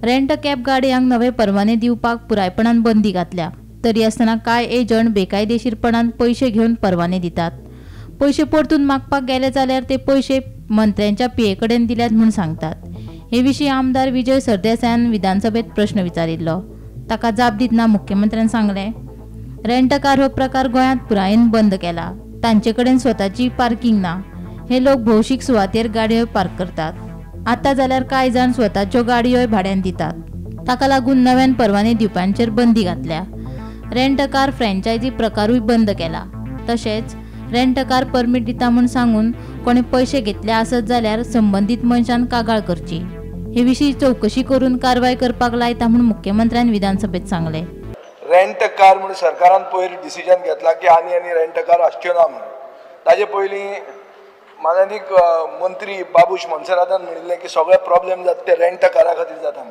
Rent cab गाडयांक नवे परवाने दिवपाक पुरायपणान बंदी घातल्या. तरी आसतना कांय एजंट बेकायदेशीरपणान पयशे घेवन परवाने दितात. पयशे परतून मागपाक गेले जाल्यार ते पयशे मंत्र्यांच्या पीए कडेन दिल्यात म्हूण सांगतात. हे विशीं आमदार विजय सरदेसायान विधानसभेत प्रश्न विचारिल्लो. ताका जाप दितना मुख्यमंत्र्यान सांगलें, रेंट कार हो प्रकार गोंयांत पुरायेन बंद केला. तांचे कडेन स्वताची पार्किंग ना. हे लोक भौशीक सुवातेर गाडयो पार्क करतात. आतां जाल्यार कांय जाण स्वताच्यो गाडयोय भाड्यान दितात. ताका लागून नव्यान परवाने दिवप्यांचेर बंदी घातल्या. रेंट कार फ्रँचायजी प्रकारूय बंद केला. तशेंच रेंट कार परमीट दिता म्हूण सांगून कोणे पयशे घेतले आसत जाल्यार संबंदीत मनशान कागाळ करची. हे विशीं चवकशी करून कारवाय करपाक लायता म्हूण मुख्यमंत्र्यान विधानसभेत सांगलें. रेंट कार म्हणून सरकारान पयर डिसिजन घेतला की आनी आनी रेंट कार आसच्यो ना म्हणून. ताजे पयलीं माननीय मंत्री बाबूश मोन्सेरातान म्हणिल्लें की सगळे प्रॉब्लेम जाता ते रेंट कारा खातीर जाता.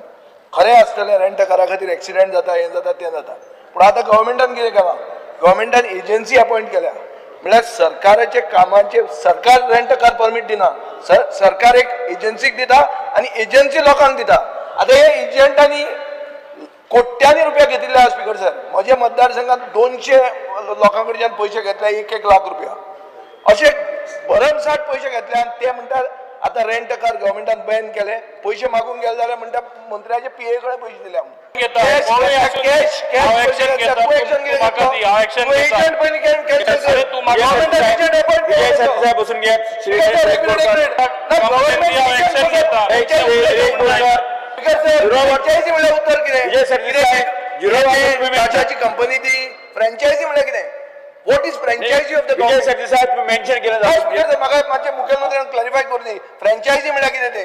खरें आसतलें, रेंट कारा खातीर एक्सिडेंट जाता, हें जाता, तें जाता. पूण आतां गव्हर्मेंटान कितें केलां, गव्हर्मेंटान एजन्सी अपॉयंट केल्या. म्हळ्यार सरकाराचे कामाचे सरकार रेंट कार परमीट दिना, सरकार एक एजन्सीक दिता आनी एजन्सी लोकांक दिता. आतां हे एजंटांनी कोट्यांनी रुपया घेतिल्ले आसा. स्पीकर सर, म्हज्या मतदारसंघात 200 लोकां कडच्यान पयशे घेतले, 1-1 लाख रुपया अशे भरमसाठ पयशे घेतले. आनी ते म्हणटात आतां रेंट कार गव्हर्मेंटान बॅन केले, पयशे मागूंक गेले जाल्यार म्हणटा मंत्र्याचे पीए कडेन पयशे दिल्या. फ्रँचायजी म्हणल्यार उत्तर कितें? टाटाची कंपनी ती फ्रँचायजी म्हणल्यार कितें? What is franchise of the government? साहेब मेन्शन केलं. म्हाका मातशें मुख्यमंत्र्यान क्लॅरिफाय करून दी, फ्रँचायजी म्हणल्यार कितें तें?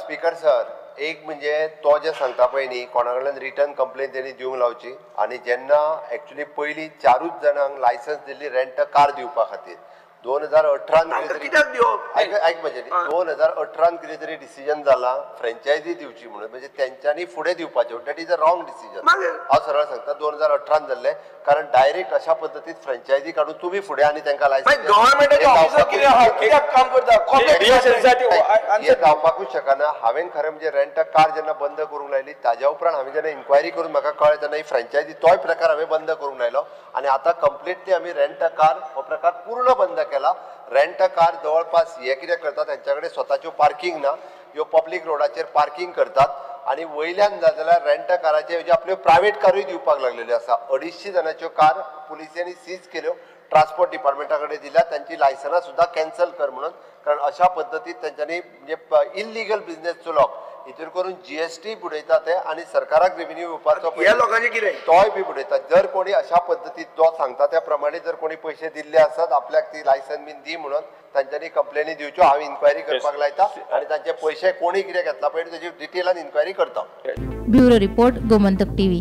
स्पीकर सर, एक म्हणजे तो जे सांगता पळय न्ही, कोणा कडल्यान रिटर्न कंप्लेन तेणी दिवंक लावची. आनी जेन्ना एक्चुली पयलीं 4 जाणांक लायसन्स दिल्ली रेंट कार दिवपा खातीर 2018 आयक म्हजें, 2018 कितें तरी डिसिजन जाला फ्रँचायजी दिवची म्हणून, म्हणजे तेंच्यांनी फुडें दिवपाचें. That is a wrong decision. हांव सरळ सांगता, 2018 जाल्लें, कारण डायरेक्ट अशा पद्दतीन फ्रँचायजी काडून तुमी फुडें आनी तांकां लायसन्स हें जावपाकूच शकना. हांवें खरें म्हणजे रेंट कार जेन्ना बंद करूंक लायली ताज्या उपरांत हांवें जेन्ना इन्क्वायरी करून म्हाका कळ्ळें तेन्ना ही फ्रँचायजी तोय प्रकार हांवें बंद करूंक लायलो. आनी आतां कंप्लिटली आमी रेंट कार हो प्रकार पूर्ण बंद केला. रेंट कार जवळपास हे कितें करतात, तेंच्या कडेन स्वताच्यो पार्किंग ना, ह्यो पब्लीक रोडाचेर पार्किंग करतात. आनी वयल्यान जाल्यार रेंट काराचे जे आपल्यो प्रायवेट कारूय दिवपाक लागलेल्यो आसा. 250 जाणांच्यो कार पुलिसांनी सीज केल्यो, ट्रान्सपोर्ट डिपार्टमेंटा कडेन दिल्या, तांची लायसनां सुद्दां कॅन्सल कर म्हणून. कारण अशा पद्दतीन तेंच्यांनी म्हणजे इल्लिगल बिजनेस चलोवप, हितून करून जीएसटी बुडयता ते आनी सरकाराक रेव्हेन्यू येवपाचो तोय बी बुडयता. जर कोणी अशा पद्दतीन तो सांगता त्या प्रमाणे जर कोणी पयशे दिल्ले आसत आपल्याक ती लायसन बीन दी म्हणून तांच्यांनी कंप्लेनी दिवच्यो. हांव इन्क्वायरी करपाक लायता आनी तांचे पयशे कोणी कितें घेतला पळय तेजी डिटेलान इन्क्वायरी करता. Bureau report, Gomantak TV.